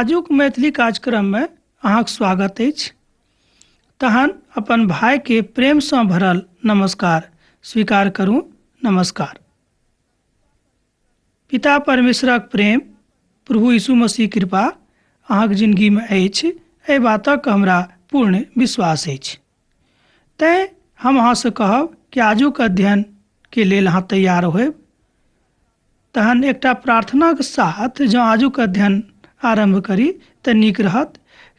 आजुक मैथिली कार्यक्रममे अहाँक स्वागत अछि। तहन अपन भाइके प्रेमसँ भरल नमस्कार स्वीकार करू। नमस्कार। पिता परमेश्वरक प्रेम, प्रभु यीशु मसीह कृपा अहाँक जिनगीमे अछि, एहि बातक हमरा पूर्ण विश्वास अछि। तैँ हम अहाँसँ कहब कि आजुक अध्ययनके लेल अहाँ तैयार होयब। तहन एकटा प्रार्थनाक साथ जँ आजुक अध्ययन आरम्भ करी तऽ नीक रहत,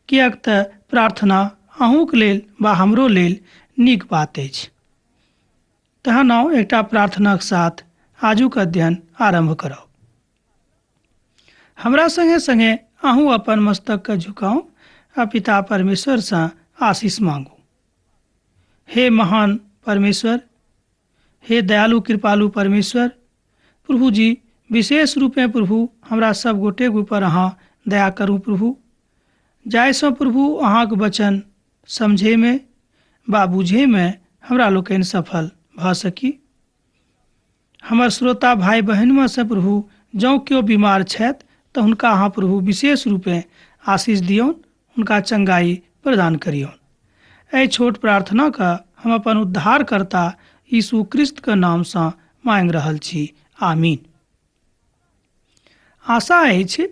किएक तऽ प्रार्थना अहूँक लेल वा हमरो लेल नीक बात अछि। तहन आउ एकटा प्रार्थनाक साथ आजुक अध्ययन आरम्भ करब। हमरा संगे संगे अहूँ अपन मस्तकके झुकाउ आ पिता परमेश्वरसँ आशीष मांगू। हे महान परमेश्वर, हे दयालु कृपालु परमेश्वर प्रभु जी, विशेष रूपेँ प्रभु हमरा सब गोटेक ऊपर अहाँ दया करू प्रभु, जाहिसँ प्रभु अहाँक वचन समझैमे वा बुझैमे हमरा लोकनि सफल भऽ सकी। हमर श्रोता भाइ बहिनमे सँ प्रभु जँ केओ बीमार छथि तऽ हुनका अहाँ प्रभु विशेष रूपेँ आशीष दियौन, हुनका चंगाई प्रदान करियौन। एहि छोट प्रार्थनाके हम अपन उद्धारकर्ता यीशु क्रिस्तके नामसँ मांगि रहल छी, आमीन। आशा अछि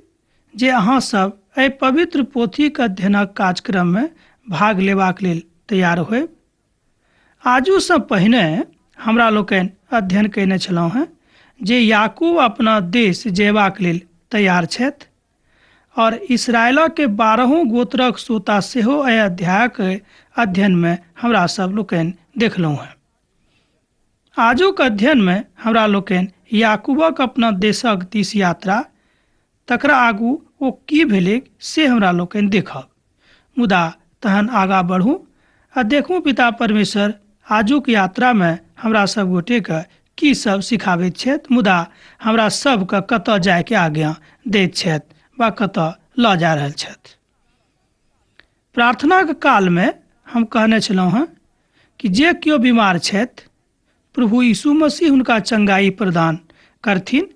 जे अहाँ सब एहि पवित्र पोथीक अध्ययनक कार्यक्रममे भाग लेबाक लेल तैयार होयब। आजुसँ पहिने हमरा लोकनि अध्ययन कयने छलहुँ हेँ जे याकूब अपना देश जयबाक लेल तैयार छथि और इसराइलक 12 गोत्रक श्रोता सेहो एहि अध्यायक अध्ययनमे हमरा सब लोकनि देखलहुँ हेँ। आजुक अध्ययनमे हमरा लोकनि याकूबक अपना देशक दिस यात्रा, तकरा आगू ओ की भेलैक से हमरा लोकनि देखब। मुदा तहन आगाँ बढ़ू आ देखू पिता परमेश्वर आजुक यात्रामे हमरा सब गोटेके की सब सिखाबैत छथि, मुदा हमरा सबके कतऽ जायके आज्ञा दैत छथि वा कतऽ लऽ जा रहल छथि। प्रार्थनाक कालमे हम कहने छलहुँ हेँ कि जे केओ बीमार छथि प्रभु यीशु मसीह हुनका चंगाई प्रदान करथिन।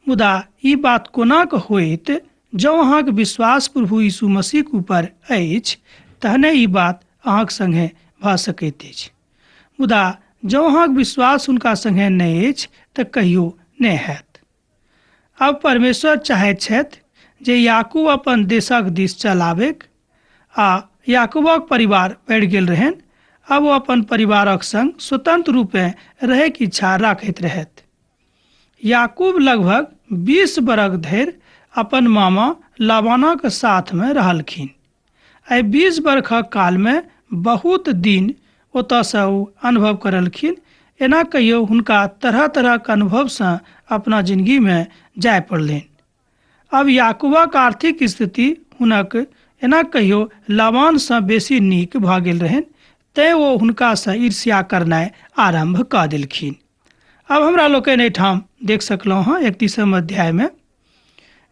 मुदा ई बात कोना कऽ होइत? जँ अहाँक विश्वास प्रभु यीशु मसीहक ऊपर अछि तहने ई बात अहाँक संगे भऽ सकैत अछि। मुदा जँ अहाँक विश्वास हुनका संगे नहि अछि तऽ कहियो नहि हैत। आब परमेश्वर चाहैत छथि जे याकूब अपन देशक दिस चल आबैक आ याकूबक परिवार बढ़ि गेल रहनि। आब ओ अपन परिवारक संग स्वतंत्र रूपेँ रहैक इच्छा राखैत रहथि। याकूब लगभग 20 बरख धरि अपन मामा लाबानक साथमे रहलखिन। एहि 20 बरखक कालमे बहुत दिन ओतऽसँ ओ अनुभव करलखिन। एना कहियो हुनका तरह तरहक अनुभवसँ अपना जिनगीमे जाय पड़लनि। अब याकूबक आर्थिक स्थिति हुनक एना कहियो लाबानसँ बेसी नीक भऽ गेल रहनि, तैँ ओ हुनकासँ ईर्ष्या करनाइ आरम्भ कऽ देलखिन। आब हमरा लोकनि एहिठाम देख सकलहुँ हँ 31 अध्यायमे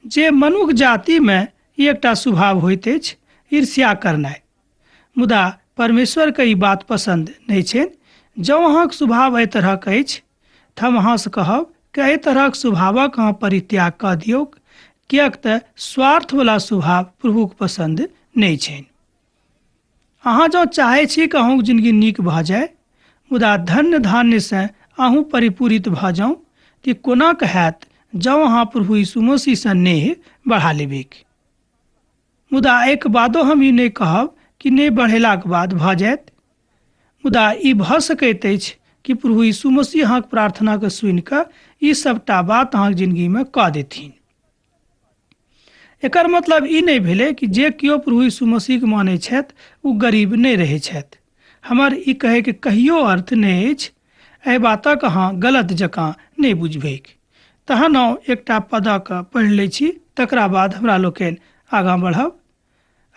जे मनुख जातिमे ई एकटा स्वभाव होइत अछि ईर्ष्या करनाइ। मुदा परमेश्वरके ई बात पसन्द नहि छनि। जँ अहाँक स्वभाव एहि तरहक अछि तऽ हम अहाँसँ कहब कि एहि तरहक स्वभावक अहाँ परित्याग कऽ दियौक, किएक तऽ स्वार्थवला स्वभाव प्रभुक पसन्द नहि छनि। अहाँ जँ चाहै छी कि अहूँक जिनगी नीक भऽ जाय, मुदा धन्य धान्यसँ अहूँ परिपूरित भऽ जाउ, तऽ कोना कऽ हैत जँ अहाँ प्रभु यीशु मसीहसँ नेह बढ़ा लेबैक। मुदा एहिके बादो हम ई नहि कहब कि नेह बढ़ेलाक बाद भऽ जायत। मुदा ई भऽ सकैत अछि कि प्रभु यीशु मसीह अहाँक प्रार्थनाके सुनि कऽ ई सबटा बात अहाँक जिनगीमे कऽ देथिन। एकर मतलब ई नहि भेलै कि जे केओ प्रभु यीशु मसीहके मानै छथि ओ गरीब नहि रहै छथि। हमर ई कहैके कहियो अर्थ नहि अछि। एहि बातक अहाँ गलत जकाँ नहि बुझबैक। तहन आउ एकटा पदक पढ़ि लै छी, तकरा बाद हमरा लोकनि आगाँ बढ़ब।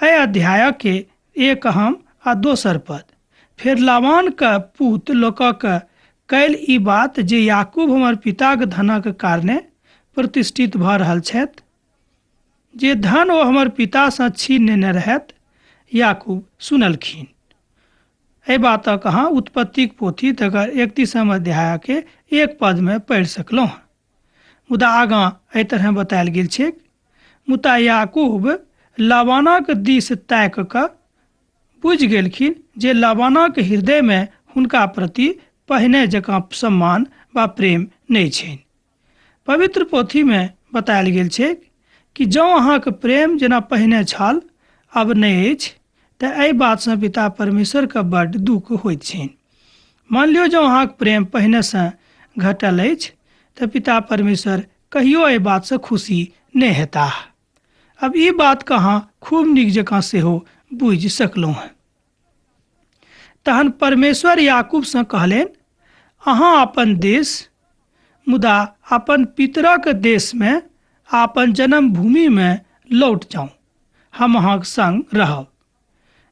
एहि अध्यायके एक अहम आ दोसर पद। फेर लाबानके पूत लोकक कयल ई बात जे याकूब हमर पिताक धनक कारणे प्रतिष्ठित भऽ रहल छथि, जे धन ओ हमर पितासँ छीन नेने रहथि, याकूब सुनलखिन। एहि बातक अहाँ उत्पत्तिक पोथी तकर 31 अध्यायके एक पदमे पढ़ि सकलहुँ। मुदा आगाँ एहि तरहे बतायल गेल छैक। मुदा याकूब लाबानक दिस ताकि कऽ बुझि गेलखिन जे लाबानक हृदयमे हुनका प्रति पहिने जकाँ सम्मान वा प्रेम नहि छनि। पवित्र पोथीमे बतायल गेल छै कि जँ अहाँके प्रेम जेना पहिने छल आब नहि अछि तऽ एहि बातसँ पिता परमेश्वरके बड्ड दुःख होइत छनि। मान लियौ जँ अहाँके प्रेम पहिनेसँ घटल अछि तऽ पिता परमेश्वर कहियो एहि बातसँ खुशी नहि हेताह। अब ई बातके अहाँ खूब नीक जकाँ सेहो बुझि सकलहुँ हेँ। तहन परमेश्वर याकूबसँ कहलनि, अहाँ अपन देश, मुदा अपन पितरक देशमे आ अपन जन्मभूमिमे लौट जाउ, हम अहाँक संग रहब।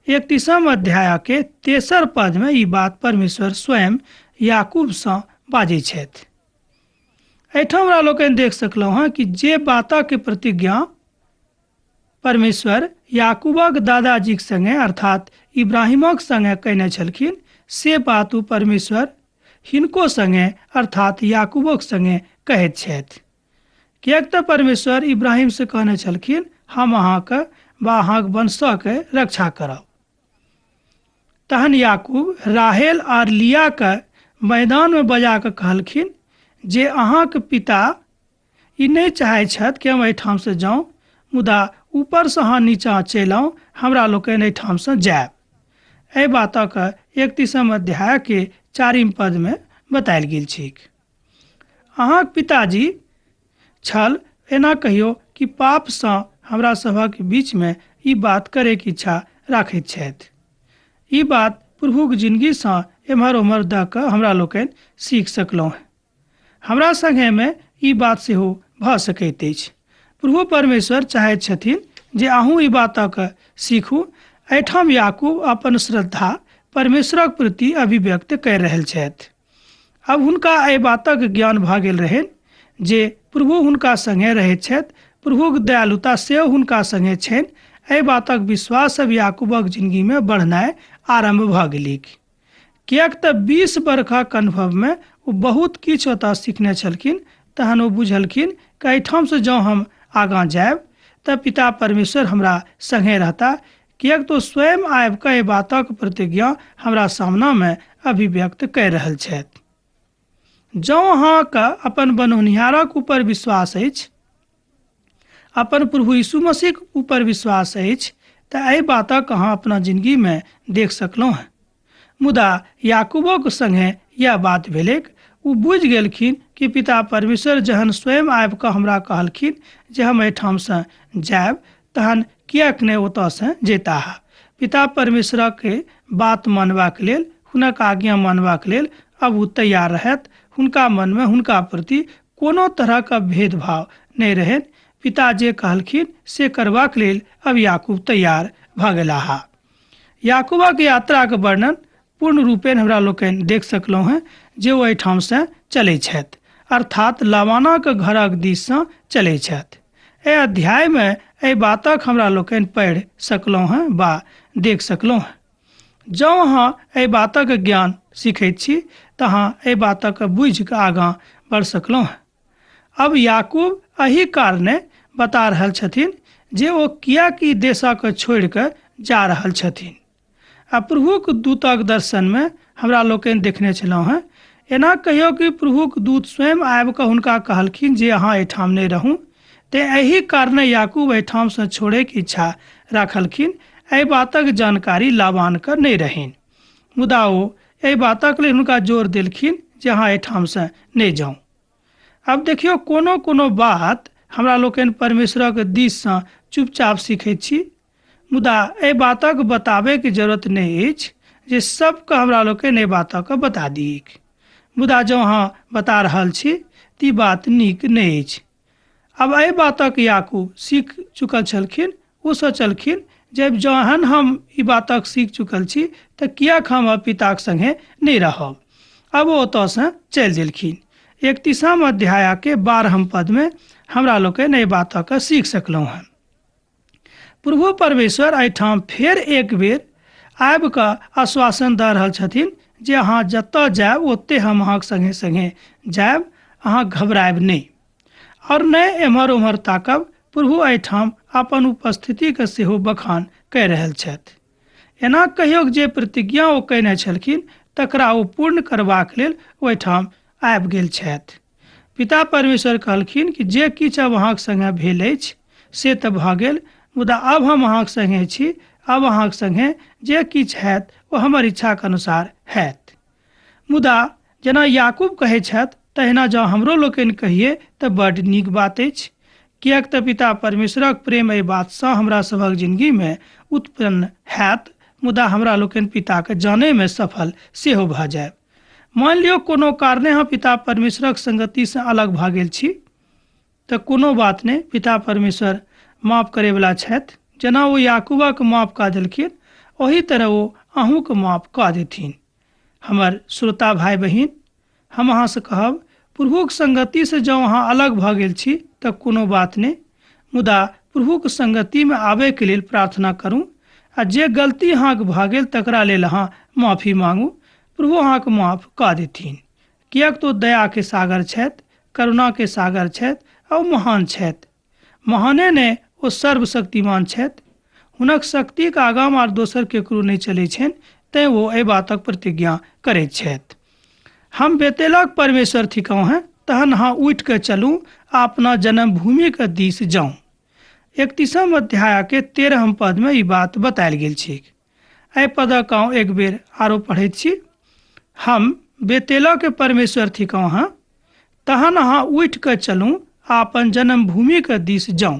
31 अध्यायके तेसर पदमे ई बात परमेश्वर स्वयं याकूबसँ बाजै छथि। एहिठाम हमरा लोकनि देख सकलहुँ हँ कि जे बातक प्रतिज्ञा परमेश्वर याकूबक दादाजीक संगे अर्थात इब्राहिमक संगे कयने छलखिन, से बात ओ परमेश्वर हिनको संगे अर्थात याकूबक संगे कहैत छथि। किएक तऽ परमेश्वर इब्राहिमसँ कहने छलखिन, हम अहाँके वा अहाँक वंशके रक्षा करब। तहन याकूब राहेल आर लियाके मैदानमे बजा कऽ कहलखिन जे अहाँके पिता ई नहि चाहै छथि कि हम एहिठामसँ जाउँ, मुदा ऊपरसँ अहाँ नीचाँ चलि आउ, हमरा लोकनि एहिठामसँ जायब। एहि बातक 31 अध्यायके 4 पदमे बतायल गेल छैक। अहाँक पिताजी छल एना कहियो कि पापसँ हमरा सभक बीचमे ई बात करैके इच्छा राखैत छथि। ई बात प्रभुक जिनगीसँ एम्हर ओम्हर दऽ कऽ हमरा लोकनि सीख सकलहुँ। हमरा संगेमे ई बात सेहो भऽ सकैत अछि। प्रभु परमेश्वर चाहैत छथिन जे अहूँ ई बातक सीखू। एहिठाम याकूब अपन श्रद्धा परमेश्वरक प्रति अभिव्यक्त करि रहल छथि। अब हुनका एहि बातक ज्ञान भऽ गेल रहनि जे प्रभु हुनका संगे रहैत छथि, प्रभुक दयालुता सेहो हुनका संगे छनि। एहि बातक विश्वास अब याकूबक जिनगीमे बढ़नाइ आरम्भ भऽ गेलैक, किएक तऽ 20 बरखक अनुभवमे ओ बहुत किछु ओतऽ सिखने छलखिन। तहन ओ बुझलखिन कि एहिठामसँ जँ हम आगाँ जायब तऽ पिता परमेश्वर हमरा संगे रहता, किएक तऽ ओ स्वयं आबि कऽ एहि बातक प्रतिज्ञा हमरा सामनामे अभिव्यक्त करि रहल छथि। जँ अहाँके अपन बनौनिहारक ऊपर विश्वास अछि, अपन प्रभु यीशु मसीहक ऊपर विश्वास अछि, तऽ एहि बातक अहाँ अपना जिनगीमे देख सकलहुँ हेँ। मुदा याकूबोक संगे यैह बात भेलैक। ओ बुझि गेलखिन कि पिता परमेश्वर जहन स्वयं आबि कऽ हमरा कहलखिन जे हम एहिठामसँ जायब, तहन किएक नहि ओतऽसँ जैताह। पिता परमेश्वरक बात मानबाक लेल, हुनक आज्ञा मानबाक लेल अब ओ तैयार रहथि। हुनका मनमे हुनका प्रति कोनो तरहक भेदभाव नहि रहनि। पिता जे कहलखिन से करबाक लेल अब याकूब तैयार भऽ गेलाह। याकूबक यात्राक वर्णन पूर्ण रूपेण हमरा लोकनि देख सकलहुँ हेँ जे ओ एहिठामसँ चलै छथि, अर्थात लाबानक घरक दिससँ चलै छथि। एहि अध्यायमे एहि बातक हमरा लोकनि पढ़ि सकलहुँ हेँ वा देख सकलहुँ हेँ। जँ अहाँ एहि बातक ज्ञान सीखैत छी तऽ अहाँ एहि बातक बुझि कऽ आगाँ बढ़ि सकलहुँ हेँ। अब याकूब एहि कारणे बता रहल छथिन जे ओ किएक ई देशक छोड़ि कऽ जा रहल छथिन। आ प्रभुक दूतक दर्शनमे हमरा लोकनि देखने छलहुँ हेँ। एना कहियो कि प्रभुक दूत स्वयं आबि कऽ हुनका कहलखिन जे अहाँ एहिठाम नहि रहू। तेँ एहि कारणे याकूब एहिठामसँ छोड़ैके इच्छा राखलखिन। एहि बातक जानकारी लाबानके नहि रहनि, मुदा ओ एहि बातक लेल हुनका जोर देलखिन जे अहाँ एहिठामसँ नहि जाउ। आब देखियौ, कोनो कोनो बात हमरा लोकनि परमेश्वरक दिससँ चुपचाप सीखैत छी, मुदा एहि बातक बताबैके जरूरत नहि अछि जे सबके हमरा लोकनि एहि बातक बता दियैक। मुदा जँ अहाँ बता रहल छी तऽ ई बात नीक नहि अछि। आब एहि बातक याकूब सीख चुकल छलखिन। ओ सोचलखिन जे जहन हम ई बातक सीख चुकल छी तऽ किएक हम अब पिताक संगे नहि रहब। अब ओ ओतऽसँ चलि देलखिन। 31 अध्यायके 12 पदमे हमरा लोकनि एहि बातक सीख सकलहुँ हेँ। प्रभु परमेश्वर एहिठाम फेर एक बेर आबि कऽ आश्वासन दऽ रहल छथिन जे अहाँ जतऽ जायब ओते हम अहाँके संगे संगे जायब, अहाँ घबरायब नहि और नहि एम्हर ओम्हर ताकब। प्रभु एहिठाम अपन उपस्थितिके सेहो बखान कहि रहल छथि। एना कहियोक जे प्रतिज्ञा ओ कयने छलखिन तकरा ओ पूर्ण करबाक लेल ओहिठाम आबि गेल छथि। पिता परमेश्वर कहलखिन कि जे किछु आब अहाँके सङ्गे भेल अछि से तऽ भऽ गेल, मुदा आब हम अहाँके सङ्गे छी, आब अहाँके सङ्गे जे किछु हैत ओ हमर इच्छाके अनुसार हैत। मुदा जेना याकूब कहै छथि तहिना जँ हमरो लोकनि कहिए तऽ बड्ड नीक बात अछि, किएक तऽ पिता परमेश्वरक प्रेम एहि बातसँ हमरा सभक जिनगीमे उत्पन्न हैत, मुदा हमरा लोकनि पिताके जानैमे सफल सेहो भऽ जायब। मानि लियौ कोनो कारणे अहाँ पिता परमेश्वरक संगतिसँ अलग भऽ गेल छी तऽ कोनो बात नहि, पिता परमेश्वर माफ करैवला छथि। जेना ओ याकूबक माफ कऽ देलखिन ओही तरह ओ अहूँके माफ कऽ देथिन। हमर श्रोता भाय बहिन, हम अहाँसँ कहब, प्रभुक संगतिसँ जँ अहाँ अलग भऽ गेल छी तऽ कोनो बात नहि, मुदा प्रभुक संगतिमे आबैके लेल प्रार्थना करू आ जे गलती अहाँके भऽ गेल तकरा लेल अहाँ माफी मांगू, प्रभु अहाँके माफ कऽ देथिन। किएक तऽ ओ दयाके सागर छथि, करुणाके सागर छथि आ ओ महान छथि। महाने नहि, ओ सर्वशक्तिमान छथि। हुनक शक्तिक आगाँ आर दोसर केकरो नहि चलै छनि, तैँ ओ एहि बातक प्रतिज्ञा करैत छथि। हम बेतेलक परमेश्वर थिकहुँ हेँ, तहन अहाँ उठि कऽ चलू आ अपना जन्मभूमिके दिस जाउ। 31 अध्यायके 13 पदमे ई बात बतायल गेल छैक। एहि पदक हम एक बेर आरो पढ़ैत छी। हम बेतेलक परमेश्वर थिकहुँ हेँ, तहन अहाँ उठि कऽ चलू आ अपन जन्मभूमिके दिस जाउ।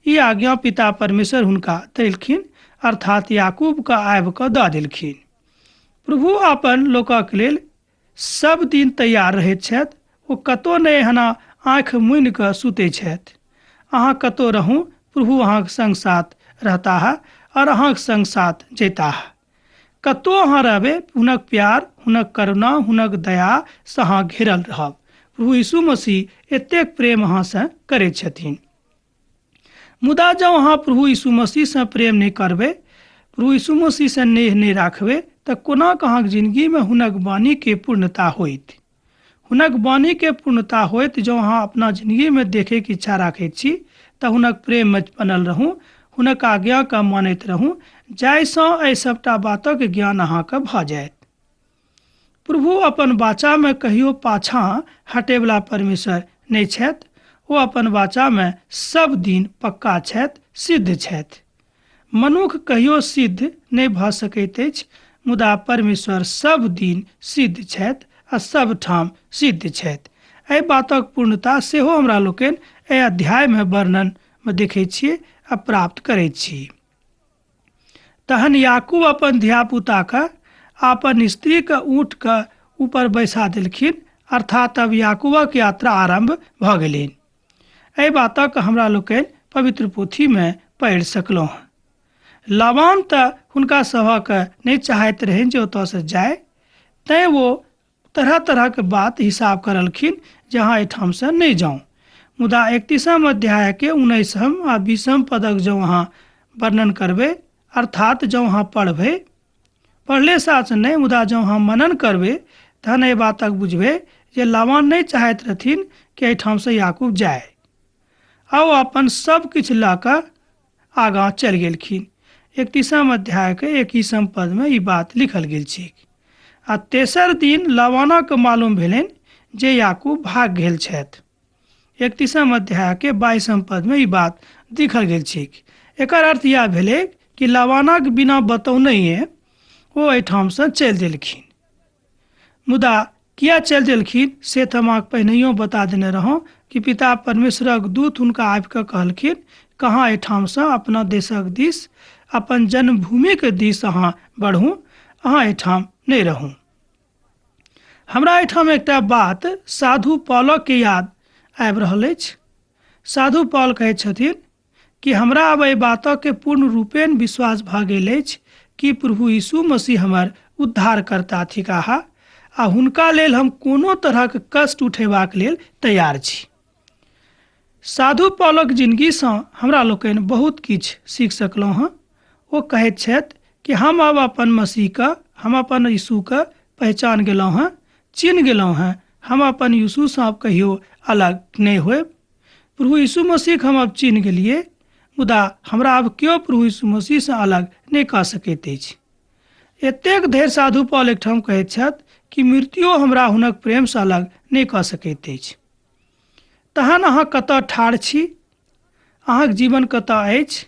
ई आज्ञा पिता परमेश्वर हुनका देलखिन, अर्थात याकूबके आबि कऽ दऽ देलखिन। प्रभु अपन लोकक लेल सब दिन तैयार रहैत छथि। ओ कतौ नहि एहना आँखि मुनि कऽ सुतै छथि। अहाँ कतौ रहू, प्रभु अहाँके संग साथ रहताह और अहाँके संग साथ जैताह। कतौ अहाँ रहबै, हुनक प्यार, हुनक करुणा, हुनक दया सँ अहाँ घेरल रहब। प्रभु यीशु मसीह एतेक प्रेम अहाँसँ करैत छथिन। मुदा जँ अहाँ प्रभु यीशु मसीहसँ प्रेम नहि करबै, प्रभु यीशु मसीहसँ नेह नहि राखबै, तऽ कोना कऽ अहाँके जिनगीमे हुनक वाणीके पूर्णता होइत? हुनक वाणीके पूर्णता होइत जँ अहाँ अपना जिनगीमे देखैके इच्छा राखैत छी तऽ हुनक प्रेममे बनल रहू, हुनक आज्ञाके मानैत रहू, जाहिसँ एहि सबटा बातक ज्ञान अहाँके भऽ जायत। प्रभु अपन वाचामे कहियो पाछाँ हटैवला परमेश्वर नहि छथि। ओ अपन वाचामे सब दिन पक्का छथि, सिद्ध छथि। मनुख कहियो सिद्ध नहि भऽ सकैत अछि, मुदा परमेश्वर सब दिन सिद्ध छथि आ सब ठाम सिद्ध छथि। एहि बातक पूर्णता सेहो हमरा लोकनि एहि अध्यायमे वर्णनमे देखै छियै आ प्राप्त करैत छी। तहन याकूब अपन धियापुताके आ अपन स्त्रीके ऊँटके ऊपर बैसा देलखिन, अर्थात अब याकूबक यात्रा आरम्भ भऽ गेलनि। एहि बातक हमरा लोकनि पवित्र पोथीमे पढ़ि सकलहुँ। लाबान तऽ हुनका सभक नहि चाहैत रहनि जे ओतऽसँ जाय, तैँ ओ तरह तरहक बात हिसाब करलखिन जे अहाँ एहिठामसँ नहि जाउ। मुदा 31 अध्यायके 19 आ 20 पदक जँ अहाँ वर्णन करबै, अर्थात जँ अहाँ पढ़बै, पढ़ले साथ नहि, मुदा जँ अहाँ मनन करबै तहन एहि बातक बुझबै जे लाबान नहि चाहैत रहथिन कि एहिठामसँ याकूब जाय, आ ओ अपन सब किछु लऽ कऽ आगाँ चलि गेलखिन। 31 अध्यायके 21 पदमे ई बात लिखल गेल छैक। आ तेसर दिन लाबानक मालूम भेलनि जे याकूब भाग गेल छथि। 31 अध्यायके 22 पदमे ई बात लिखल गेल छैक। एकर अर्थ इएह भेलै कि लाबानक बिना बतौनहिए ओ एहिठामसँ चलि देलखिन। मुदा किया चलि देलखिन से तऽ हम अहाँके पहिनहियो बता देने रहौं कि पिता परमेश्वरक दूत हुनका आबि कऽ कहलखिन, कहाँ एहिठामसँ अपना देशक दिस, अपन जन्मभूमिके दिस अहाँ बढ़ू, अहाँ एहिठाम नहि रहू। हमरा एहिठाम एकटा बात साधु पॉलके याद आबि रहल अछि। साधु पॉल कहै छथिन कि हमरा अब एहि बातके पूर्ण रूपेण विश्वास भऽ गेल अछि कि प्रभु यीशु मसीह हमर उद्धारकर्ता थिकाह आ हुनका लेल हम कोनो तरहक कष्ट उठेबाक लेल तैयार छी। साधु पॉलक जिनगीसँ हमरा लोकनि बहुत किछु सीख सकलहुँ हँ। ओ कहैत छथि कि हम अब अपन मसीहके, हम अपन यीशुके पहचान गेलहुँ हँ, चिन्ह गेलहुँ हँ। हम अपन यीशुसँ अब कहियो अलग नहि होयब। प्रभु यीशु मसीहके हम आब चिन्ह गेलियै, मुदा हमरा आब केओ प्रभु यीशु मसीहसँ अलग नहि कऽ सकैत अछि। एतेक धरि साधु पॉल एकठाम कहैत छथि कि मृत्युओ हमरा हुनक प्रेमसँ अलग नहि कऽ सकैत अछि। तहन अहाँ कतऽ ठाढ़ छी? अहाँक जीवन कतऽ अछि?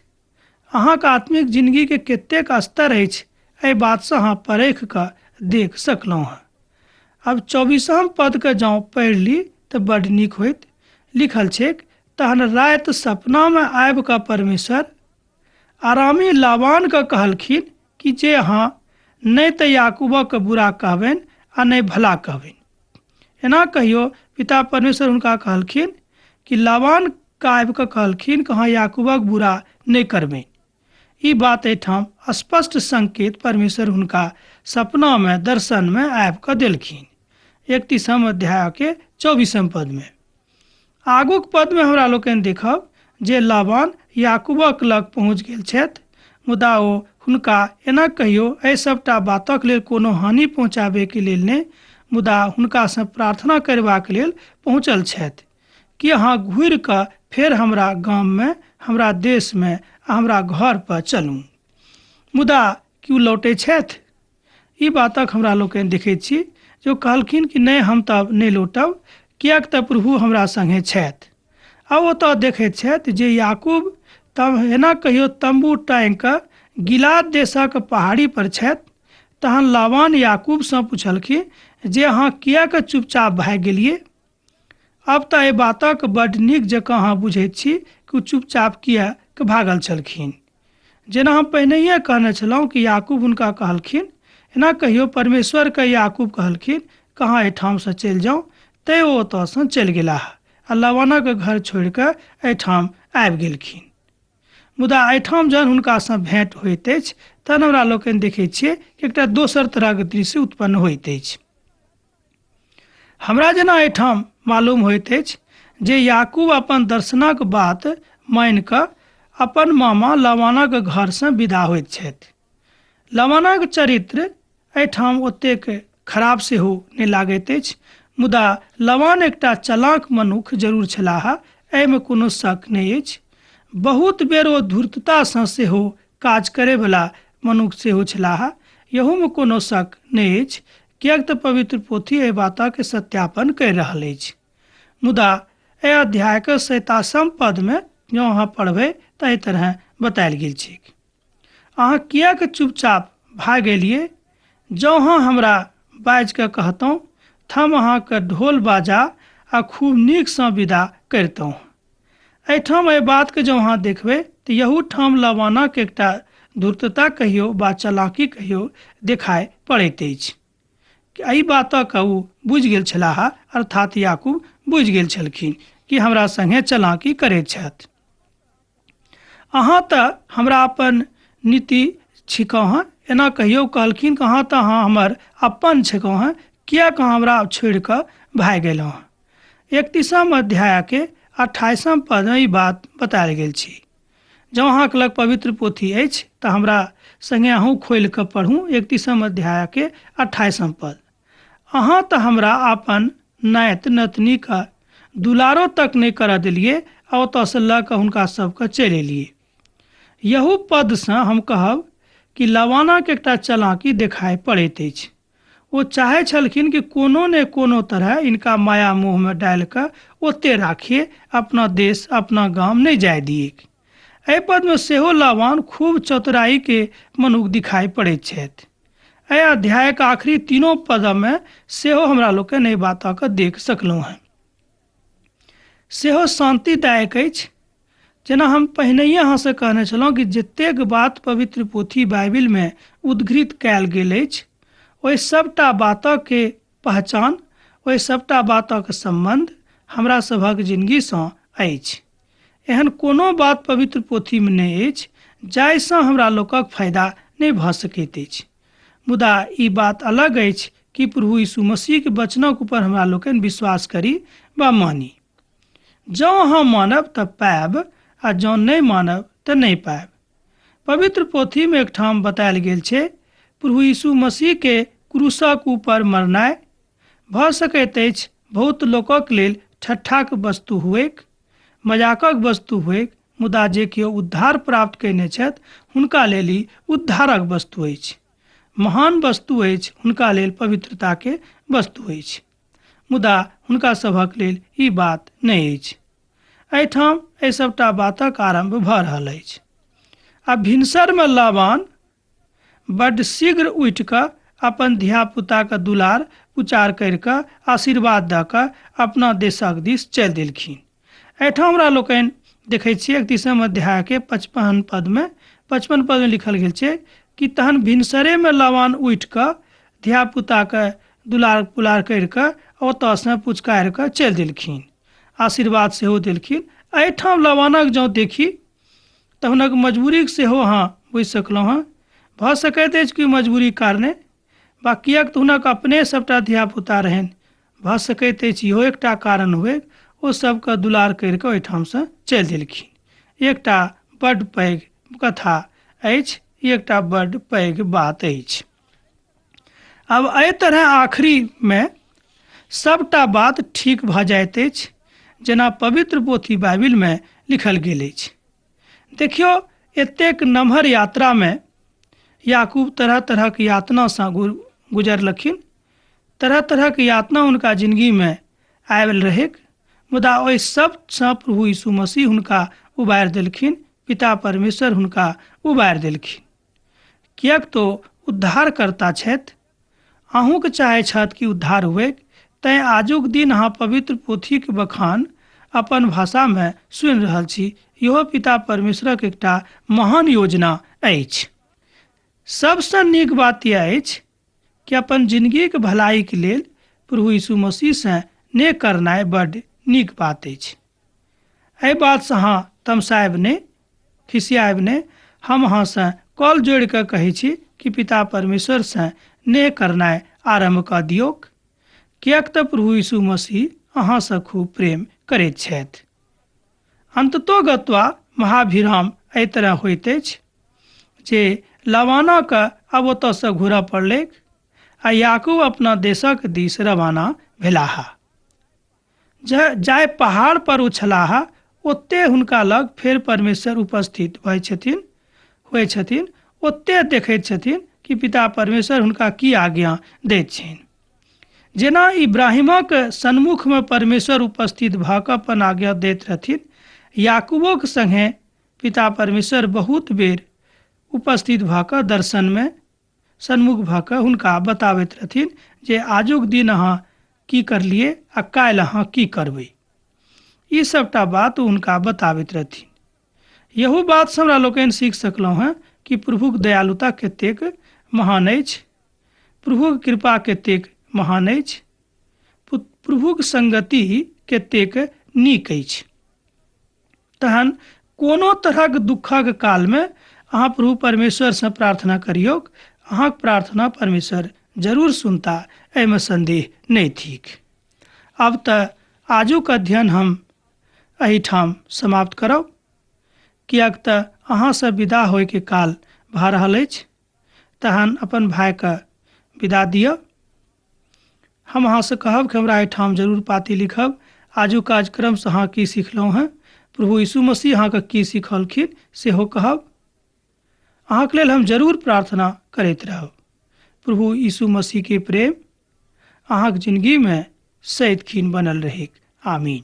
अहाँक आत्मिक जिनगीके कतेक स्तर अछि? एहि बातसँ अहाँ परखि कऽ देख सकलहुँ हँ। आब चौबीसम पदके जँ पढ़ि ली तऽ बड्ड नीक होइत। लिखल छैक, तहन राति सपनामे आबि कऽ परमेश्वर आरामी लाबानके कहलखिन कि जे अहाँ नहि तऽ याकूबक बुरा कहबनि आ नहि भला कहबनि। एना कहियो पिता परमेश्वर हुनका कहलखिन कि लाबान के आबि कऽ कहलखिन कि अहाँ याकूबक बुरा नहि करबनि। ई बात एहिठाम स्पष्ट संकेत परमेश्वर हुनका सपनामे दर्शनमे आबि कऽ देलखिन। 31 अध्यायके 24 पदमे। आगूक पदमे हमरा लोकनि देखब जे लाबान याकूबक लग पहुँच गेल छथि, मुदा ओ हुनका एना कहियो एहि सभटा बातक लेल कोनो हानि पहुँचाबैके लेल नहि, मुदा हुनकासँ प्रार्थना करबाक लेल पहुँचल छथि कि अहाँ घुरि कऽ फेर हमरा गाममे, हमरा देशमे आ हमरा घर पर चलू। मुदा की ओ लौटै छथि? ई बातक हमरा लोकनि देखैत छी जे ओ कहलखिन कि नहि, हम तऽ नहि लौटब, किएक तऽ प्रभु हमरा सङ्गे छथि। आ ओतऽ देखैत छथि जे याकूब तब एना कहियो तम्बू टाँगि कऽ गिलाद देशक पहाड़ी पर छथि। तहन लाबान याकूबसँ पुछलखिन जे अहाँ किएक चुपचाप भागि गेलियै? आब तऽ एहि बातक बड्ड नीक जकाँ अहाँ बुझैत छी कि ओ चुपचाप किएक भागल छलखिन। जेना हम पहिनहिए कहने छलहुँ कि याकूब हुनका कहलखिन, एना कहियो परमेश्वरकेँ याकूब कहलखिन, कहाँ एहिठामसँ चलि जाउ, तैँ ओ ओतयसँ चलि गेलाह आ लाबानक घर छोड़ि कऽ एहिठाम आबि गेलखिन। मुदा एहिठाम जहन हुनकासँ भेँट होइत अछि तहन हमरा लोकनि देखैत छियै कि एकटा दोसर तरहक दृश्य उत्पन्न होइत अछि। हमरा जेना एहिठाम मालूम होइत अछि जे याकूब अपन दर्शनक बात मानि कऽ अपन मामा लाबानक घरसँ विदा होइत छथि। लाबानक चरित्र एहिठाम ओतेक खराब सेहो नहि लागैत अछि, मुदा लाबान एकटा चलाक मनुख जरूर छलाह, एहिमे कोनो शक नहि अछि। बहुत बेर ओ धूर्ततासँ सेहो काज करैवला मनुख सेहो छलाह, एहूमे कोनो शक नहि अछि, किएक तऽ पवित्र पोथी एहि बातक सत्यापन करि रहल अछि। मुदा एहि अध्यायके 87 पदमे जँ अहाँ पढ़बै तऽ एहि तरहे बतायल गेल छैक, अहाँ किएक चुपचाप भागि गेलियै? जँ अहाँ हमरा बाजि कऽ कहतहुँ तऽ हम अहाँके ढोल बाजा आ खूब नीकसँ विदा करितहुँ। एहिठाम एहि बातके जँ अहाँ देखबै तऽ यहू ठाम लबानक एकटा धूर्तता कहियौ वा चलाकी कहियौ देखाइ पड़ैत अछि। एहि बातक ओ बुझि गेल छलाह, अर्थात याकूब बुझि गेल छलखिन कि हमरा सङ्गे चलाकी करैत छथि। अहाँ तऽ हमरा अपन नीति छिकौं हँ, एना कहियो कहलखिन कि अहाँ तऽ अहाँ हमर अपन छिकौं हँ, किएक अहाँ हमरा छोड़ि कऽ भागि गेलहुँ हँ? 31 अध्यायके 28 पदमे ई बात बतायल गेल छी। जँ अहाँके लग पवित्र पोथी अछि तऽ हमरा सङ्गे अहूँ खोलि कऽ पढ़ू 31 अध्यायके 28 पद। अहाँ तऽ हमरा अपन नाति नतनीके दुलारो तक नहि करऽ देलियै आ ओतऽसँ लऽ कऽ हुनका सबके चलि एलियै। यहू पदसँ हम कहब कि लवानाके एकटा चलाकी देखाइ पड़ैत अछि। ओ चाहै छलखिन कि कोनो ने कोनो तरह इनका माया मोहमे डालि कऽ ओते राखिए, अपना देश अपना गाम नहि जाय दिएक। एहि पदमे सेहो लावान खूब चतुराईके मनुख दिखाई पड़ैत छथि। एहि अध्यायक आखिरी तीनों पदमे सेहो हमरा लोकनि एहि बातके देख सकलहुँ हँ। सेहो शान्तिदायक अछि। जेना हम पहिनहिए अहाँसँ कहने छलहुँ कि जतेक बात पवित्र पोथी बाइबिलमे उद्घृत कयल गेल अछि ओहि सभटा बातके पहचान, ओहि सभटा बातक सम्बन्ध हमरा सभक जिनगीसँ अछि। एहन कोनो बात पवित्र पोथीमे नहि अछि जाहिसँ हमरा लोकक फायदा नहि भऽ सकैत अछि। मुदा ई बात अलग अछि कि प्रभु यीशु मसीहके वचनक ऊपर हमरा लोकनि विश्वास करी वा मानी। जँ अहाँ मानब तऽ पायब आ जँ नहि मानब तऽ नहि पायब। पवित्र पोथीमे एकठाम बतायल गेल छै प्रभु यीशु मसीहके क्रूसक ऊपर मरनाइ भऽ सकैत अछि बहुत लोकक लेल ठट्ठाक वस्तु हुएक, मजाकक वस्तु होइक, मुदा जे केओ उद्धार प्राप्त कयने छथि हुनका लेल ई उद्धारक वस्तु अछि, महान वस्तु अछि, हुनका लेल पवित्रताके वस्तु अछि, मुदा हुनका सभक लेल ई बात नहि अछि। एहिठाम एहि सभटा बातक आरम्भ भऽ रहल अछि। आ भिनसरमे लाबान बड्ड शीघ्र उठि कऽ अपन धियापुताके दुलार पुचार करि कऽ आशीर्वाद दऽ कऽ अपना देशक दिस चलि देलखिन। एहिठाम हमरा लोकनि देखै छियै 31 अध्यायके 55 पदमे, 55 पदमे लिखल गेल छै कि तहन भिनसरेमे लाबान उठि कऽ धियापुताके दुलार पुलार करि कऽ ओतऽसँ पुचकारि कऽ चलि देलखिन, आशीर्वाद सेहो देलखिन। एहिठाम लाबानक जँ देखी तऽ हुनक मजबूरीके सेहो अहाँ बुझि सकलहुँ हँ। भऽ सकैत अछि कि मजबूरीके कारणे, बा किएक तऽ हुनक अपने सभटा धियापुता रहनि, भऽ सकैत अछि इहो एकटा कारण हुए, ओ सबके दुलार करि कऽ ओहिठामसँ चलि देलखिन। एकटा बड्ड पैघ कथा अछि, एकटा बड्ड पैघ बात अछि। आब एहि तरह आखिरीमे सबटा बात ठीक भऽ जाइत अछि, जेना पवित्र पोथी बाइबिलमे लिखल गेल अछि। देखियौ, एतेक नमहर यात्रामे याकूब तरह तरहक यातनासँ गुजरलखिन, तरह तरहक यातना हुनका जिंदगीमे आयल रहैक, मुदा ओहि सबसँ प्रभु यीशु मसीह हुनका उबारि देलखिन, पिता परमेश्वर हुनका उबारि देलखिन, किएक तो उद्धारकर्ता छथि। अहूँके चाहै छथि कि उद्धार हुए, तैँ आजुक दिन अहाँ पवित्र पोथीके बखान अपन भाषामे सुनि रहल छी। इहो पिता परमेश्वरक एकटा महान योजना अछि। सबसँ नीक बात यह अछि कि अपन जिंदगीके भलाइके लेल प्रभु यीशु मसीहसँ नेह करनाइ बड्ड नीक बात अछि। एहि बातसँ अहाँ तमसायब नहि, खिसियायब नहि। हम अहाँसँ कॉल जोड़ि कऽ कहै छी कि पिता परमेश्वरसँ नेह करनाइ आरम्भ कऽ दियौक, किएक तऽ प्रभु यीशु मसीह अहाँसँ खूब प्रेम करैत छथि। अन्ततो गत्वा महाभिराम एहि तरह होइत अछि जे लाबानक आब ओतऽसँ घुरऽ पड़लैक आ याकूब अपना देशक दिस रवाना भेलाह। जाहि पहाड़ पर ओ छलाह ओते हुनका लग फेर परमेश्वर उपस्थित भऽ छथिन होइ छथिन। ओते देखैत छथिन कि पिता परमेश्वर हुनका की आज्ञा दैत छनि। जेना इब्राहिमक सन्मुखमे परमेश्वर उपस्थित भऽ कऽ अपन आज्ञा दैत रहथिन, याकूबोक संगे पिता परमेश्वर बहुत बेर उपस्थित भऽ कऽ दर्शनमे सन्मुख भऽ कऽ हुनका बताबैत रहथिन जे आजुक दिन अहाँ की करलियै आ काल्हि अहाँ की करबै। ई सबटा बात ओ हुनका बताबैत रहथिन। यहू बातसँ हमरा लोकनि सीख सकलहुँ हँ कि प्रभुक दयालुता कतेक महान अछि, प्रभुक कृपा कतेक महान अछि, प्रभुक संगति कतेक नीक अछि। तहन कोनो तरहक दुःखक कालमे अहाँ प्रभु परमेश्वरसँ प्रार्थना करियौक, अहाँक प्रार्थना परमेश्वर जरूर सुनता, एहिमे सन्देह नहि थिक। आब तऽ आजुक अध्ययन हम एहिठाम समाप्त करब, किएक तऽ अहाँसँ विदा होइके काल भऽ रहल अछि। तहन अपन भाइके विदा दिअ। हम अहाँसँ कहब कि हमरा एहिठाम जरूर पाती लिखब। आजुक कार्यक्रमसँ अहाँ की सिखलहुँ हँ, प्रभु यीशु मसीह अहाँके की सिखलखिन सेहो कहब। अहाँके लेल हम जरूर प्रार्थना करैत रहब। प्रभु यीशु मसीहके प्रेम अहाँके जिंदगीमे सदिखन बनल रहैक। आमीन।